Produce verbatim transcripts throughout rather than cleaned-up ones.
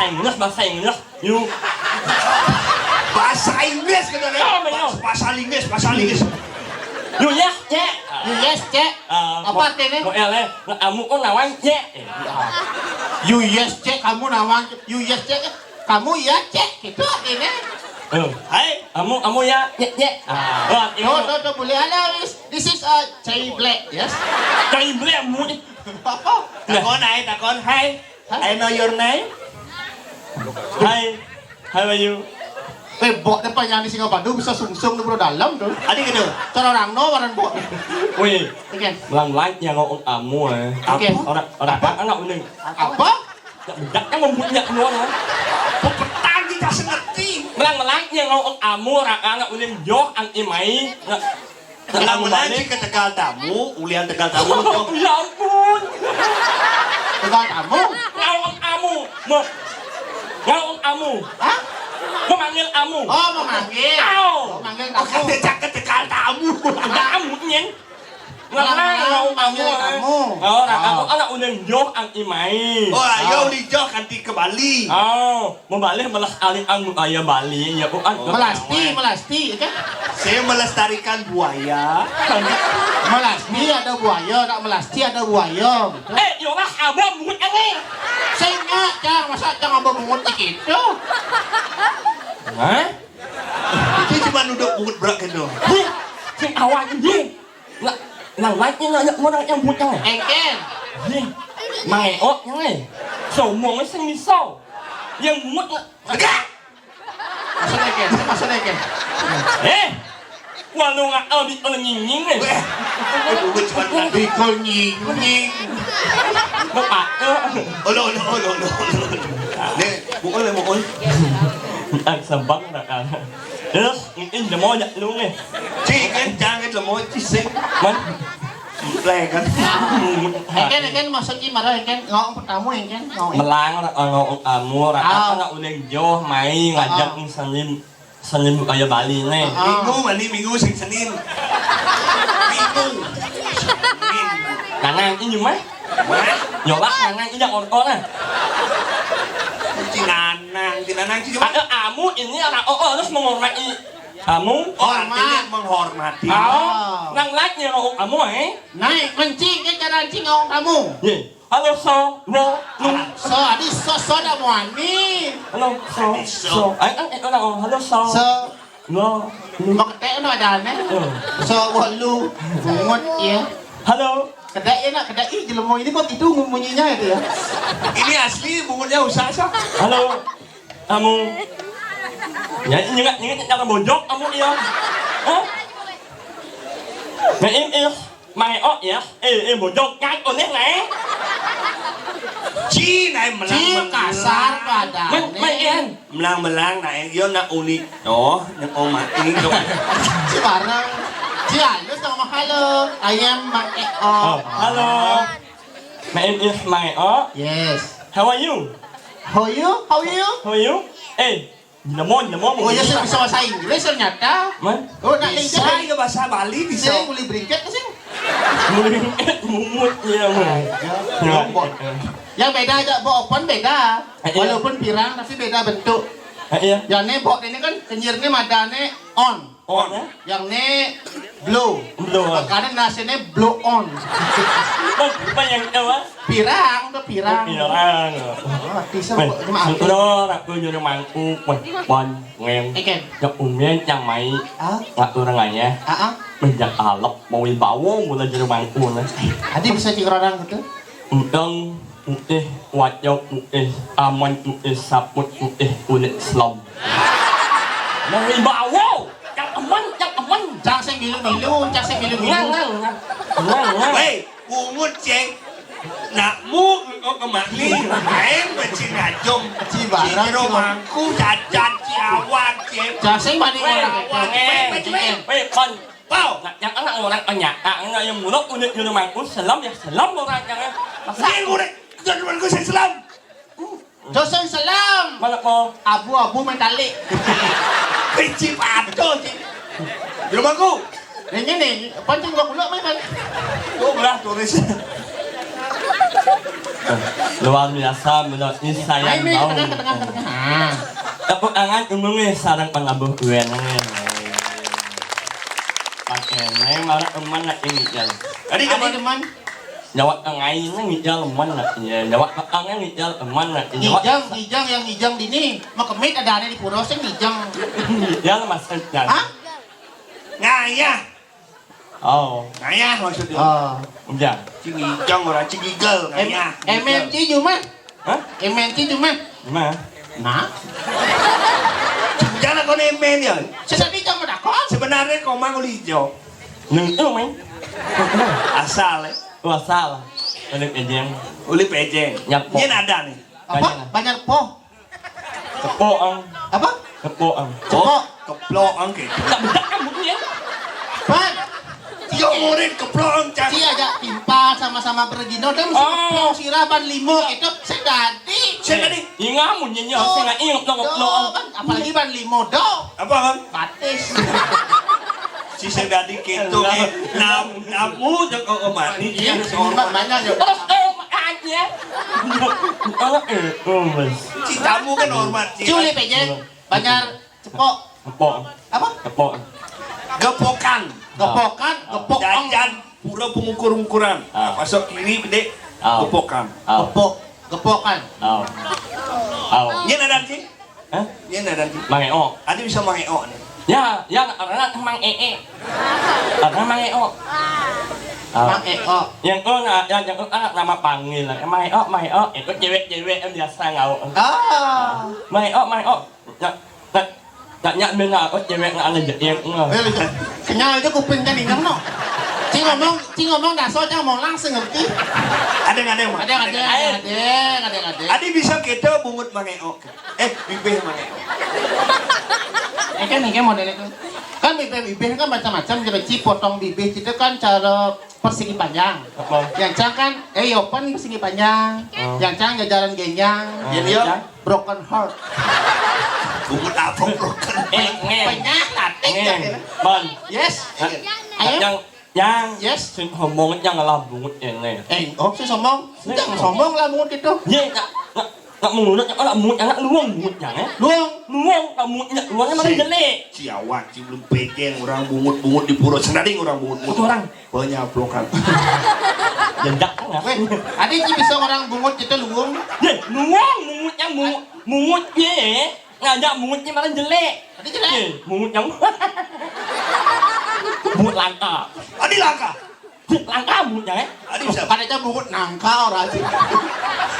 Inggris, bahasa Inggris. You. Bahasa Inggris kata dia. Oh, benar. Bahasa, bahasa Inggris, bahasa Inggris. You yes, Cek. You yes, Cek. Ah, apa artinya? Mau, eh, eh, kamu kok nawang, Cek. You yes, Cek, kamu nawang. You yes, Cek. Kamu ya, Cek. Gitu artinya. Eh. Hai. Kamu, kamu ya, Cek, Cek. Ah. Oh, tuh, tuh, tuh, boleh. Halo, this, this is, uh, Cai Black, yes? Cai Black, mu. Apa? Takon, hai, takon, hai. Hah? I know your name. Hi, how are you? Eh, bok depan yang di Singapadu bisa sungsung di Pulau Dalam tuh. Adi gitu. Cara orang no waran bok. Wih, oke. Melang like yang ngomong amu, eh. Oke. Orang, orang apa? Anak uning. Apa? Nak budak yang membuatnya keluar, eh. Petang kita sengerti. Melang like yang ngomong amu, orang anak uning joh ang imai. Nah, Menang-menang si ke Tegal Tamu, ulian Tegal Tamu. Oh, ya ampun. Tegal Tamu? Ngawang amu. Mo-, ngawang amu. Hah? Memanggil amu. Oh, memanggil. Au. Oh, manggil tamu. Bukan dia ke Tegal Tamu. Ada amu, nyen. Ngelang ngawang amu, manggil eh. Tamu. Oh, nak aku anak udah joh ang imai. Oh, ayo. Au. Udah joh kanti ke Bali. Au. Membalih melestarikan budaya Bali, ya, bukan? Oh. Melasti, melasti, ya kan? Saya melestarikan buaya. Melasti ada buaya, nak melasti ada buaya, gitu. Eh, yolah, abah mulut ini. Saya ingat, Cang, masa Cang abah mulut gitu? Hah? Itu cuma nuduk mulut berak gitu. Hih, sing awak ini. Nggak, nggak like-nya nggak, nggak, nggak nyambut, Cang. Engken. Hih, Mang Eo, Cang, eh. Sombong, sing miso. Yang mulut nggak. Tegak! Maksudnya, Ken? Maksudnya, Ken? Eh, walau nggak tahu di nyinging, eh. Weh, itu gue cuma tadi. Di nyinging. Bapak, eh. Olo, olo, olo, olo, olo. Nih, mukul ya, mukul. Ang sabang na ka. Terus, ini demo aja lu nih. Ci, kan, jangan demo, ci, sing. Man? Legan. Engken, engken, maksud Ci marah, engken, ngawang pertama, engken, ngawang. Melang, ora, ora, ora, ora, ah, ora, uling joh, mai, ngajak, ah, seni, seni budaya Bali, nih. Ah. Minggu, mani, minggu, sing Senin. Minggu. Senin. Nanang, ini mah? Mah? Yolah, nanang, ini orko lah. Ci nanang, ci nanang, ci cuma. Ada amu, ini anak, oh, oh, harus menghormati. Kamu? Oh, artinya menghormati. Kau? Oh. Nang like-nya, oh, kamu, eh? Naik, mancing, ke cara cing, oh, kamu. Ye. Halo, so, lo, lu. So, adi so, so, dah muani. Halo, so, so. Ay, ay, ay, halo, so. So. Lo, lu. Mau ketek, no, ada aneh. Oh. So, wo, lu. Bungut, ya. Halo. Ketek, ya, nak, ketek, ih, jelema ini kok gitu bunyinya itu, ya? Ini asli, bungunya usah, so. Halo. Kamu. Ya, ingat, ingat, jangan bojok kamu, ya. Hah? Nah, ini, ini, Mang Eo, ya. Eh, eh, bojok, ngai, oleh, ngai. Ci, nai, melang, ci, melang. Kasar pada. Men, men, en. Melang, melang, nai, yo, nak, uni. Oh, nak, oma, ini, dok. Ci, bareng. Ci, halus, sama, halo. I am Mang Eo. Oh, halo. My name is Mang Eo. Yes. How are you? How are you? How are you? How are you? Eh, namo, namo. Oh, ya, saya bisa bahasa Inggris ternyata. Man? Oh, nak bisa juga bahasa Bali, bisa. Saya boleh berikat ke sini? Boleh berikat, mumut, ya, man. Ya, ya, bok. Yang beda aja, bok open beda. Eh, iya. Walaupun pirang, tapi beda bentuk. Eh, iya. Yang ini bok ini kan kenyir ini madane on. On, eh? Yang ni blow. Blow, ah. Makanya nasi ni blow on. Bang, bang yang tahu, ah? Pirang, tu pirang. Oh, pirang. Oh, artis apa? Cuma aku. Lo, aku jadi mangku, weh, pon, ngeng. Ikan. Yang umen, yang mai. Ah? Nggak kurang aja. Ah, ah. Menjak alap, mau bawa mula jadi mangku, nah. Adi bisa cik orang gitu? Udang putih, wajah putih, aman putih, saput putih, kulit selam. Mau bawa, yang aman, yang aman. Cang sing milu-milu, cang sing milu-milu. Ngang, ngang, ngang. Ngang, ngang. Weh, bungut, ceng. Nak mu engkau kemari, main beci ngajum. Ci barang, ci jero mangku, jajan, ci awan, ceng. Cang sing mani. Weh, orang awan, itu. Weh, weh, weh, weh, kon. Pau. Nak, yang anak orang tanya, ah, yang mulok unik di rumahku, selam ya selam orang jangan. Masa? Ini udah, di rumahku saya selam. Dosen selam. Mana kau? Abu-abu metalik. Biji patuh, cik. Di rumahku. Ini nih, pancing gua pula, main, main. Gua belah turis. Luar biasa, menurut saya. Nah, ini bau. Ke tengah, ke tengah, ke tengah. Ah. Tepuk tangan umumnya sarang penabuh gue nangin. Pakai naik marah teman nak ini kan. Tadi ada teman. Jawab tengah ini ngijal teman nak iya. Jawab tengah ngijal teman nak iya. Ngijang, ngijang yang ngijang dini. Makemit ada ada di pura sih ngijang. Ngijal maksudnya. Hah? Ngayah. Oh. Ngayah maksudnya. Oh. Udah. Cingijang orang cingigel ngayah. M N C cuma. Hah? M N C cuma. Gimana? Nah. Jangan kau nemen ya. Sedadi cuma dakon. Sebenarnya kau mang ulijo. Neng itu main. Asal ya. Oh, asal. Oleh pejeng. Oleh pejeng. Nyapo. Ini ada nih. Apa? Banyak po. Kepoang. Apa? Kepoang. Cepok. Keploang ke. Tak bedak kan bunyi ya? Pan. Yo murid keploang cak. Ci aja timpal sama-sama pergi. No, dia mesti keplong sirah ban limo itu sedadi. Sedadi. Ingat bunyinya, saya ingat keplong keplong. Kan, apalagi ban limo do. Apa kan? Batis. Si sedadi gitu eh. Nam namu joko omat. Iya, banyak ya. Terus eh aja. Kalau eh, oh mas. Cintamu kan hormat. Culi P J. Banjar cepok. Cepok. Apa? Cepok. Gepokan. Gepokan, gepok. Jajan pura pengukur-ukuran. Ah. Masuk kiri, dek. Ah. Gepokan. Ah. Gepok, gepokan. Ah. Ah. Ini ada nanti. Hah? Ini ada nanti. Mang Eo. Ada bisa Mang Eo nih. Ya, ya, karena Mang Ee. Karena Mang Eo. Ah. Mang Eo. Yang oh, nah, yang, yang oh, anak nama panggil. Mang Eo, Mang Eo. Itu cewek-cewek yang biasa ngau. Ah. Mang Eo, Mang Eo. Nak, nak, nak nyak benar, oh, cewek nak ada jadian. Eh, kenyal aja kuping kan ingat no. Ci ngomong, ci ngomong daso aja mau langsung ngerti. Ada nggak ada yang ada? Ada nggak ada? Ada nggak ada? Adi bisa kita bungut Mang Eo. Eh, bibih Mang Eo. Eh kan ini model itu. Kan bibih-bibih kan macam-macam, jadi ci potong bibih itu kan cara persegi panjang. Apa? Yang cang kan, eh, open persegi panjang. Oh. Yang cang jajaran genjang. Oh, yang dia? Broken heart. Bungut apa broken heart? Eh, ngeng. Penyakit. Ngeng. Ban. Yes. Ayo. Yang, yang. Yes. Sing ngomong yang lah bungut ini. Eh, oh, sing ngomong. Sing ngomong lah bungut itu. Ye, nak, nak, nak bungut, nak bungut, nak luang bungut yang, eh. Luang. Luang, nak bungut, nak luangnya mana jelek. Siawan, si belum pegeng orang bungut-bungut di pura. Senading orang bungut-bungut. Orang. Penyaplokan. Jendak kan ya? Weh, ada sih bisa orang bungut kita luung. Ye, luung mungutnya mungut, mungutnya ngajak mungutnya malah jelek. Tadi jelek. Ye, mungutnya mungut langka. Tadi langka. Langka mungutnya eh. Tadi bisa. Ada aja mungut nangka orang sih.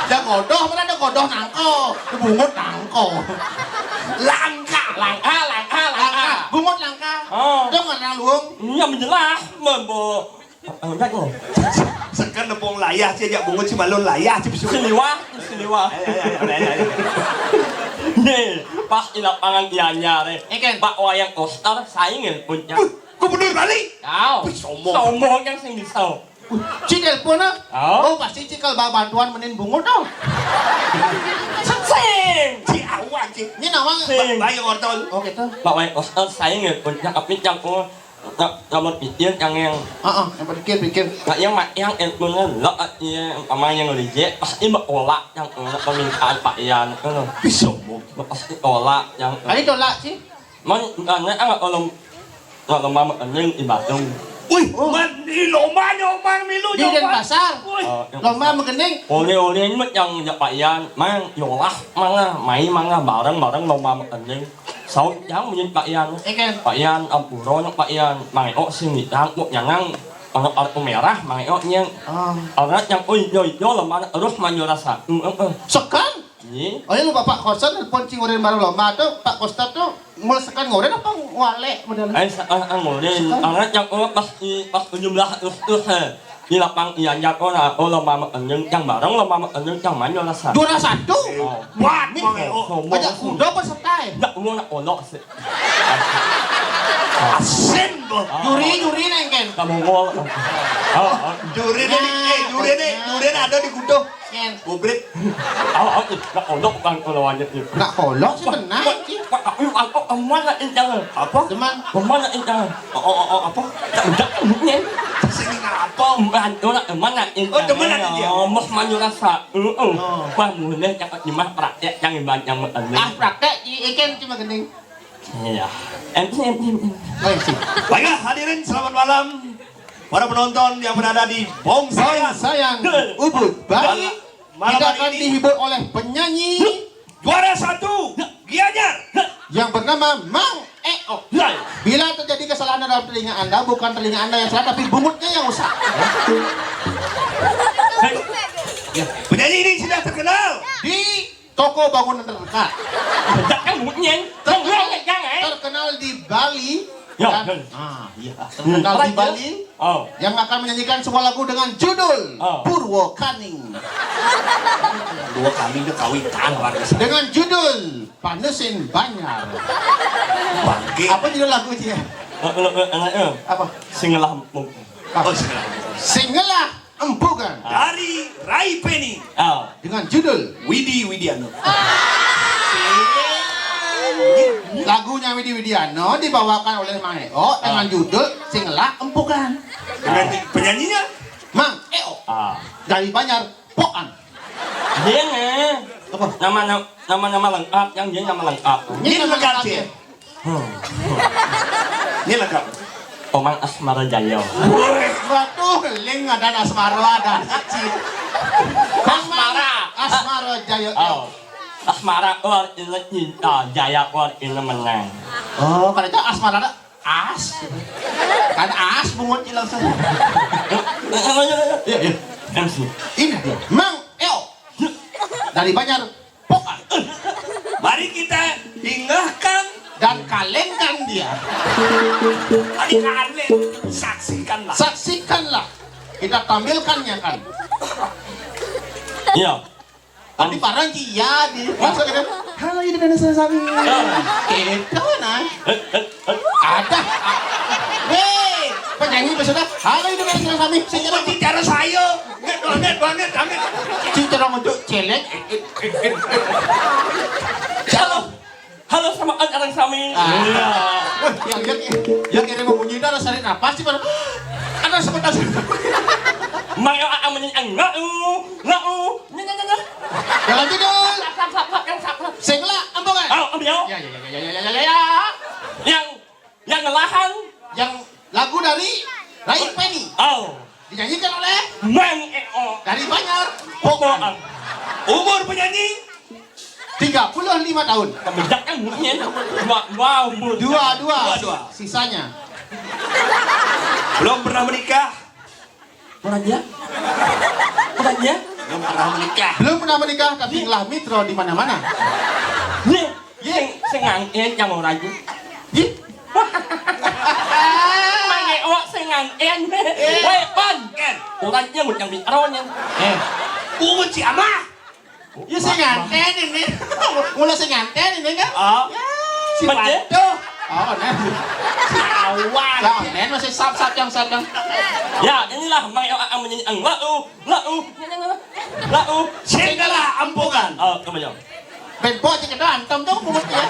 Ada kodoh, mana ada kodoh nangko. Bungut nangko. Langka. Langka, langka, langka. Bungut langka. Oh. Dia mana luung? Iya menjelas, membo. Enggak kok. Sekan nepung layah, cia jak bungut si malun layah, cia bisu. Seliwah, seliwah. Ayo, ayo, ayo, ayo, ayo. Nih, pas di lapangan Gianyar, eh. Eh, kan? Pak Wayang Koster, saing ya, puncak. Wih, gubernur Bali? Tahu. Wih, sombong. Sombong yang sing bisa. Wih, ci telepon ah. Oh. Oh, pasti ci kalau bawa bantuan menin bungut dong. Sing. Ci awak, ci. Ini nawang. Sing. Ba-, bayi ortol. Oh, gitu. Pak Wayang Koster, saing ya, puncak, tapi cangkul. Nak, kamu pikir yang, yang Heeh, yang pikir-pikir. Nak, yang mak, yang ilmunya lo, iya, umpama yang reject, pasti bertolak yang, eh, permintaan Pak Ian, kan lo. Bisa, Bu. Pasti tolak yang, eh. Ayo tolak sih. Man, bukannya, ah, kalau, kalau mama kening di Badung. Wih, oh. Man, di lomba nyomang milu. Di Denpasar. Wih. Oh, yang Lomba mekening. Oleh-oleh ini yang, ya, Pak Ian, mang, yolah, mangga, mai, mangga, bareng-bareng lomba mekening. Saut jang bunyi Pak Ian. Ikan. Pak Ian, ampura nang Pak Ian. Mangeo sing nitang kok nyangang. Anak arep merah, mangeo nyeng. Ah. Anak yang oh ijo-ijo lemah terus manjur rasa. Heeh. Sekan? Iya. Oh, ya, lu Bapak Kosan, telepon cing urin baru lomba tuh, Pak Kosta tuh, mulai sekan ngoren apa ngwalek modalnya? Eh, sekan ngoren. Sekan. Anak yang oh pas di, pas tujuh belas Agustus, eh. Di lapang iya jatuh lah, oh lomba mekenyeng, yang bareng lomba mekenyeng, yang mana rasa? Juara satu. Oh. Buat Mangeo. Sombong. Ajak kuda peserta eh. Nak ulung nak olok sih. Asin, Bos. Juri, juri nengken. Kamu ngol. Oh, oh. Juri ni, eh, juri ni, juri ni ada di kuda. Ken. Gobret. Oh, oh, nak olok bukan kalau aja tu. Nak olok sih benar. Pak, aku angkot kemana injang? Apa? Teman. Kemana injang? Oh, oh, oh, oh, apa? Tak udah ni. Sini nak Pembantu lah, mana ini? Oh, teman ada dia? Oh, mah maju rasa. Heeh. Oh. Wah, mulai cakap di mah praktek yang banyak yang. Ah, praktek di ikan cuma gending. Iya. M C, M C, M C. Oh, M C. Baiklah, hadirin, selamat malam. Para penonton yang berada di Bong Sayang. Sayang, Ubud, Bali. Malam Kita hari akan ini dihibur oleh penyanyi juara satu Gianyar. Yang bernama Mang Eo. Ya. Bila terjadi kesalahan dalam telinga Anda, bukan telinga Anda yang salah, tapi bungutnya yang rusak. Hei. Ya. Penyanyi ini sudah terkenal di toko bangunan terdekat. Jangan bunyi. Terkenal, jangan. Terkenal di Bali. Ya, dan, ya. Ah, iya. Terkenal di Bali. Oh. Yang akan menyanyikan sebuah lagu dengan judul Oh. Purwo Kaning. Purwo Kaning itu kawitan warga sana. Dengan judul Panesin Banjar. Bangke. Apa judul lagunya? Eh, eh, eh, eh, eh. Apa? Singelah. Oh, singelah. Singelah Empugan. Dari Rai Peni. Oh. Dengan judul Widi Widiano. Lagunya Widi Widiano dibawakan oleh Mang Eo dengan Oh. judul Singelah Empugan. Dengan penyanyinya Mang Eo. Ah. Dari Banjar, Pokan. Dia nge. Apa? Nama, nama, nama lengkap, yang dia nama lengkap. Ini Ini nama lengkap lengkapnya. dia. Hmm. Ini lengkap. Komang Asmara Jaya. Woi, waduh, keling ada Asmara, ada Cici. Asmara. Asmara Jaya. Oh. Asmara, oh, ini cinta, Jaya, oh, ini menang. Oh, kalau itu Asmara ada as. Kan as bungut langsung. Iya, iya. M C. Ini dia. Mang Eo. Dari Banjar. Pokan. Mari kita hinggahkan dan kalengkan dia. Mari kalian saksikanlah. Saksikanlah. Kita tampilkannya kan. Iya. Tapi parang ki ya di masuk gitu. Halo, ini Dana Sami. Gitu nah. Ada. Weh, penyanyi itu sudah. Halo, ini Dana Sami. Saya Cara saya. Banget, banget, banget. Cicero untuk celek. Halo. Halo sama orang sami. Ah. Iya. Wah, yang, yang, yang kira mau bunyi itu ada sarik napas sih, Bang. Ada sebentar. Mayo akan menyanyi enggak? Enggak. Nya, nya, nya, nya. Jalan tidur. Sap, sap, sap, sap, yang sap, sap. Sing lah, Empugan. Oh, ambil. Ya, ya, ya, ya, ya, ya, ya, ya. Yang Yang ngelahan. Yang lagu dari Rai Peni. Oh. Dinyanyikan oleh Mang Eo. Dari Banjar. Pokok. Umur penyanyi tiga puluh lima tahun. Kebejakan mungkin. Dua, dua umur. Dua, dua. Dua, dua. Sisanya. Belum pernah menikah. Orang dia? Orang dia? Belum pernah menikah. Belum pernah menikah, tapi ngelah mitro di mana-mana. Ye, ye, sing, sing ngangen yang orang dia. Ye. Mang Eo sing ngangen. Eh. Woi, Pan. Ken. Orang dia mau yang mitro nya. Eh. Bungut si Amah. Ya, sing nganten ini. Mula sing nganten ini kan? Oh. Ya, si Betul. Waduh. Oh, nah. Awan. Lah, men masih sap-sap yang sap yang. Ya, inilah Mang Eo akan menyanyi ang lau, lau, lau. Sing lah, Empugan. Oh, coba jom. Ben po cek itu antum tuh pungut ya.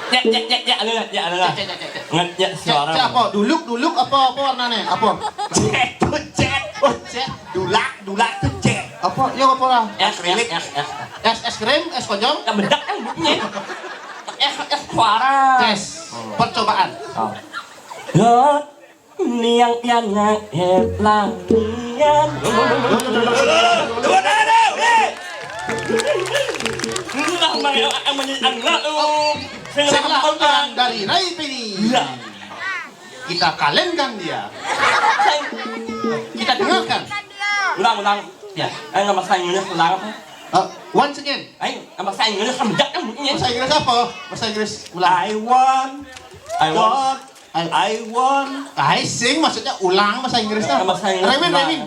Ya, ya, ya, ya, ada, ya, ada. Cek, cek, cek, cek, cek. Nge-, ya, Cek, suara. Cek apa? Duluk, duluk apa, apa warnanya? Apa? Cek, tuh, cek. Oh, cek. Dulak, dulak tuh, cek. Apa? Ya, apa lah? Es, es, es, es. Es, es krim, es konyol? Kan bedak kan bunyi. Es, es suara. Tes. Percobaan. Oh. Lo, niang piana, eh, pelamian. Dua, dua, dua, eh. Inilah Mang Eo akan menyanyi ang lau. Sing lah, Empugan. Dari Rai Peni. Iya. Kita kalenkan dia. Kita dengarkan. Ulang, ulang. Ya, eh, nggak bahasa Inggris, ulang apa? Uh, once again. Eh, nggak bahasa Inggris, kan bedak kan bunyinya. Bahasa Inggris apa? Bahasa Inggris, ulang. I want I want God. I, I want I sing, maksudnya ulang bahasa Inggrisnya. Bahasa Inggris, Remin, ulang. Remin.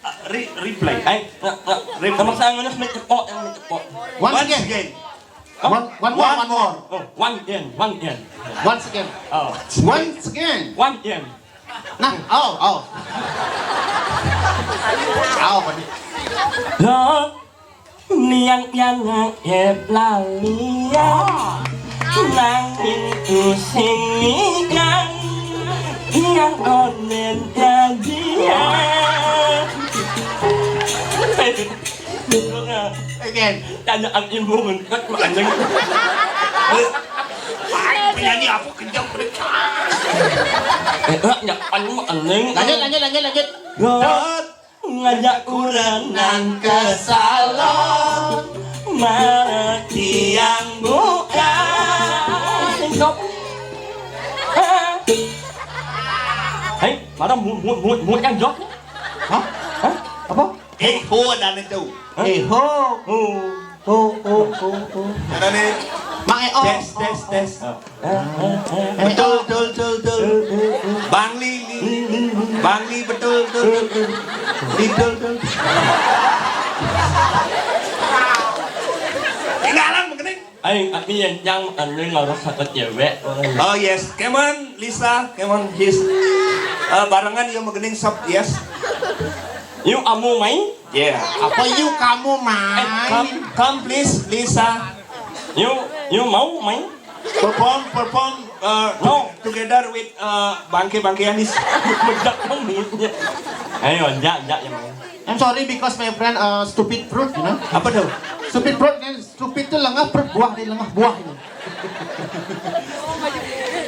Uh, re-, replay. Eh, nggak, nggak. Replay. Nggak bahasa Inggris, mencepok, yang mencepok. Once Once again. again. One, one more, One one more. more. Oh, one in, one in. Once again. Oh. Once again. One in. Nah, oh, oh. Oh, apa nih? Lo, niang piana, eh, pelamian. Nanging ku sing niang. Yang onen ya dia. Again. Tanya ang ibu ngentot mah anjing. Aing penyanyi apa kencang bener. Eh, eh, nyapan mah anjing. Lanjut, lanjut, lanjut, lanjut. Ngajak urang nang ke salon. Marek tiang buka. Sok. Hei, mana mut mut mut mut yang jok? Hah? Hah? Apa? Eh, ho dan itu. Hah? Eh, ho. Ho. Ho, ho, ho, ho. Ada nih. Mang E O. Tes, tes, tes. Oh. Eh, eh, eh. Betul, betul, betul, betul. Eh, eh, eh. Bang Li, Li. Li, Li, Li. Bang Li, betul, betul, betul. Betul, betul. Tinggalan begini. Aing, tapi yang, yang anjing harus satu cewek. Oh yes, come on Lisa, come on his. Eh, barengan yuk megening sop, yes. Yuk kamu main? Yeah. Apa yuk kamu main? Eh, come, come please Lisa. Yuk, yuk mau main? Perform, perform uh, no. Together with uh, bangke-bangke Yanis. Bejak kamu. Ayo, jak, jak yang main. I'm sorry because my friend uh, stupid fruit, you know. Apa tuh? Stupid fruit, kan? Stupid itu lengah perut buah di lengah buah ini.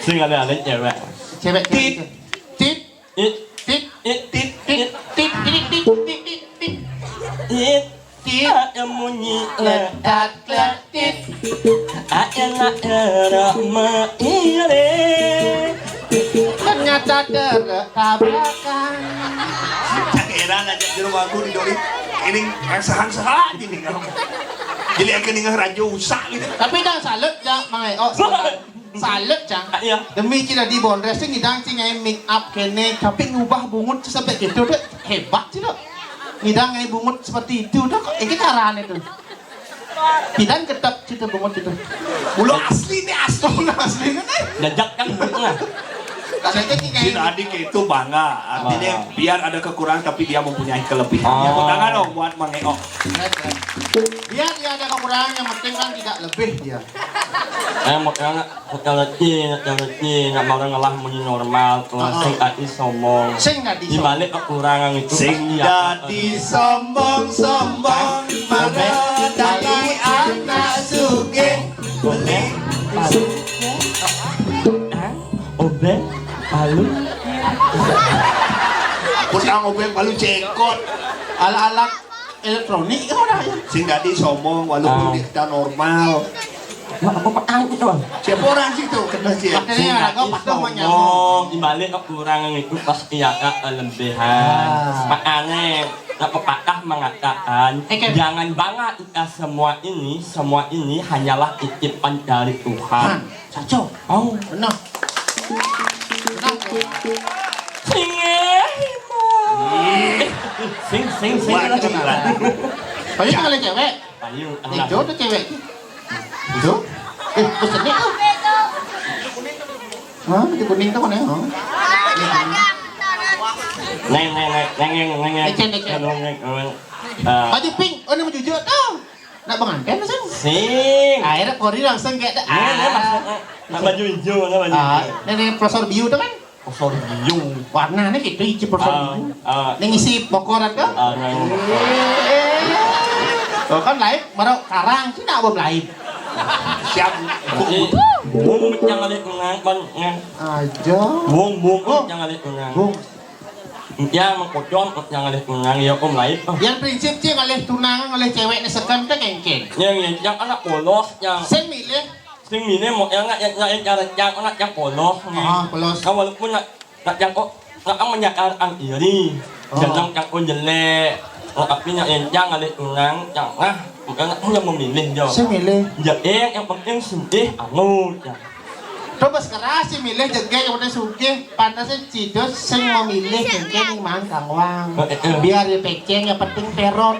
Sing ada ada cewek. Cewek tit. Tit. It. Tit. It. Tit. Tit. Tit. Tit. Tit. Tit. Tit. Ada munyi letat kletit. Ayeuna era mah ieu. Ternyata tertabrakan. Cak heran aja di rumah aku di Dori. Ini rasahan sehat ini kamu. Jadi akhirnya nggak raja usah gitu. Tapi dah salut ya, Mang Eo. Salut, Cang. Ah, iya. Demi cina di Bondres tuh ngidang cing make up kene, tapi ngubah bungut sampai gitu tuh hebat sih tuh. Ngidang ngai bungut seperti itu tuh, kok ini caranya tuh. Pidan ketep cita bungut itu. Ulo asli nih, asli. Ulo asli nih. Jajak kan bungut lah. Katanya cing ngai. Cina Adi itu bangga, artinya biar ada kekurangan tapi dia mempunyai kelebihan. Oh. Tepuk tangan dong buat Mang Eo. Biar dia ada kekurangan, yang penting kan tidak lebih dia. Eh, makanya secara cing, secara cing, nggak mau ngelah muni normal, kalau sing ati sombong. Sing ati sombong. Di balik kekurangan itu sing pasti ada. Dadi sombong-sombong, marah dari anak sugih, beli. Hah? Obeng, palu. Kutang obeng palu cekot. Alat-alat elektronik kan udah ya. Sing dadi sombong walaupun kita normal. Wah, apa petang itu, Bang? Siapa orang situ? Kena sih. Katanya ada gua patuh mau nyambung. Di balik kekurangan itu pasti ada kelebihan. Ah. Makanya, nak pepatah mengatakan, eh, kan? Jangan bangga kita semua ini, semua ini hanyalah titipan dari Tuhan. Saco. Oh, benar. Benar. Sing, eh, sing, sing, sing. Wah, gila. Payu tuh kali cewek. Payu, itu tuh cewek. Itu? Eh, pesennya tuh. Hah, baju kuning tuh mana? Hah? Neng, neng, neng, neng, neng, neng. Ecen, ecen. Aduh, neng, neng. Ah. Baju pink, oh, ini baju hijau tuh. Nak pengantin sih? Sing. Akhirnya Kori langsung kayak, iya, iya, ah. Maksudnya, nak baju hijau, nak baju hijau. Ah, ini, ini Profesor Biu tuh kan? Profesor Biu. Warnanya gitu, hijau Profesor Biu. Ah. Ini ngisi bokoran kan? Ah, nah, ini bokoran. Iya. Tuh kan lain, baru karang, sih nak belum lain. Siap. Jadi, bung yang ada kunang, bang, ya. Aja. Bung, bung, oh. Yang ada kunang. Bung. Ya, mengkocok, yang ada tunang, ya, Om, lain. Oh. Yang prinsip sih, ngalih tunang, ngalih cewek, nih, sekan, teh, kengken. Yang, yang, yang anak polos, yang sing milih. Sing milih, mau yang, yang, yang, yang, yang, yang, anak yang polos, nih. Ah, polos. Nah, walaupun nak, nak yang, oh, nak menyakar ang iri. Oh. Jangan yang, oh, jelek. Oh, tapi nak yang, yang, ngalih tunang, yang, ah, bukan nak punya memilih, jo. Sing milih. Ya, eh, yang penting sing, eh, anu, ya. Coba sekarang sih milih jegek yang udah sugih, pantasnya cidus sing memilih kengken yang mang kangwang. Eh, eh, eh. Biar dia peceng, yang penting perot.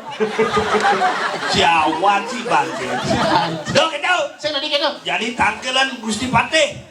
Siawan sih, Bang. Siawan. Dong, itu. Sing tadi gitu. Jadi tangkelan Gusti Patih.